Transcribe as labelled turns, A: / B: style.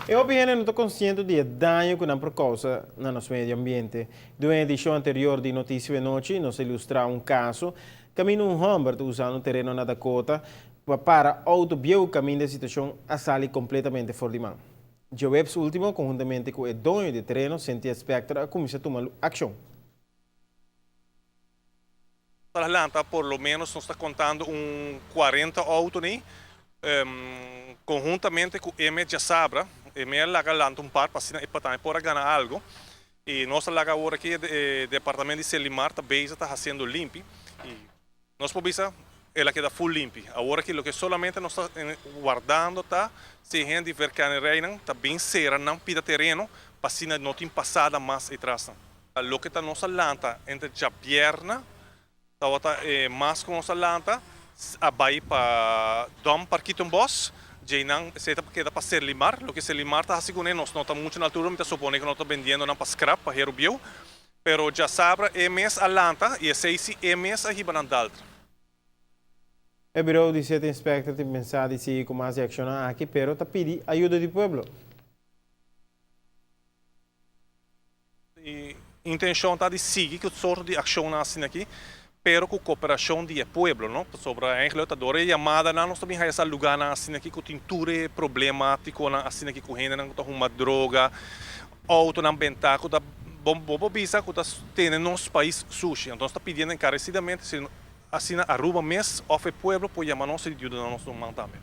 A: E hopi hende no ta konsiente di e daño ku nan por kousa na nos medio ambiente. Den un edishon anterior di Notisia Wenochi nos a ilustrá un kaso kaminda un hòmber ta usando un tereno na Dakota pa para outo bieu kaminda e situashon a sali kompletamente for di man. Djaweps último konhuntamente ku e doño di e tereno, Cynthia Spector, a kuminsá tuma akshon.
B: Ta lanta por lo menos nos ta contando un 40 auto ni conhuntamente cu Eme Djasabra. Eme a laga lanta un par pa asina e pa por a gana algo. Y nos a laga awor aki e departamento di Selimar ta bezig ta haciendo limpi y nos por bisa el a keda full limpi. Awor aki loke solamente nos ta wardando ta si hende di verkanerijnan ta bin cera nan pida tereno pa asina no tin pasada mas etrasnan. Loke ta nos a lanta entre djabierna tabata e mas ku nos a lanta a bai pa Dom Parkietenbos, djeinan esei ta keda pa Serlimar. Loke Serlimar ta hasi kuné nos no ta muchu na altura, mi ta supone ku nan ta bendiendo nan pa skrap, pa heru bieu. Pero djasabra e mes a lanta i esei si e mes a hiba nan daltra.
A: E birou di City Inspector tin pensa di sigui ku mas di akshonnan aki pero ta pidi ayudo di pueblo.
B: E intencion ta di sigui cu soort di accionnan asina aki, pero cu cooperacion di e pueblo, no? Pasobra eigenlijk ta door e yamadanan nos ta bin haya sa lugarnan asina aki cu tin tur e problematiconan asina aki cu hendenan cu ta huma droga, autonan benta cu ta, bo bo por bisa cu ta tene nos pais sushi. Anto nos ta pidiendo encarecidamente si asina Aruba mes of e pueblo por yama nos y yuda nos un man tambe.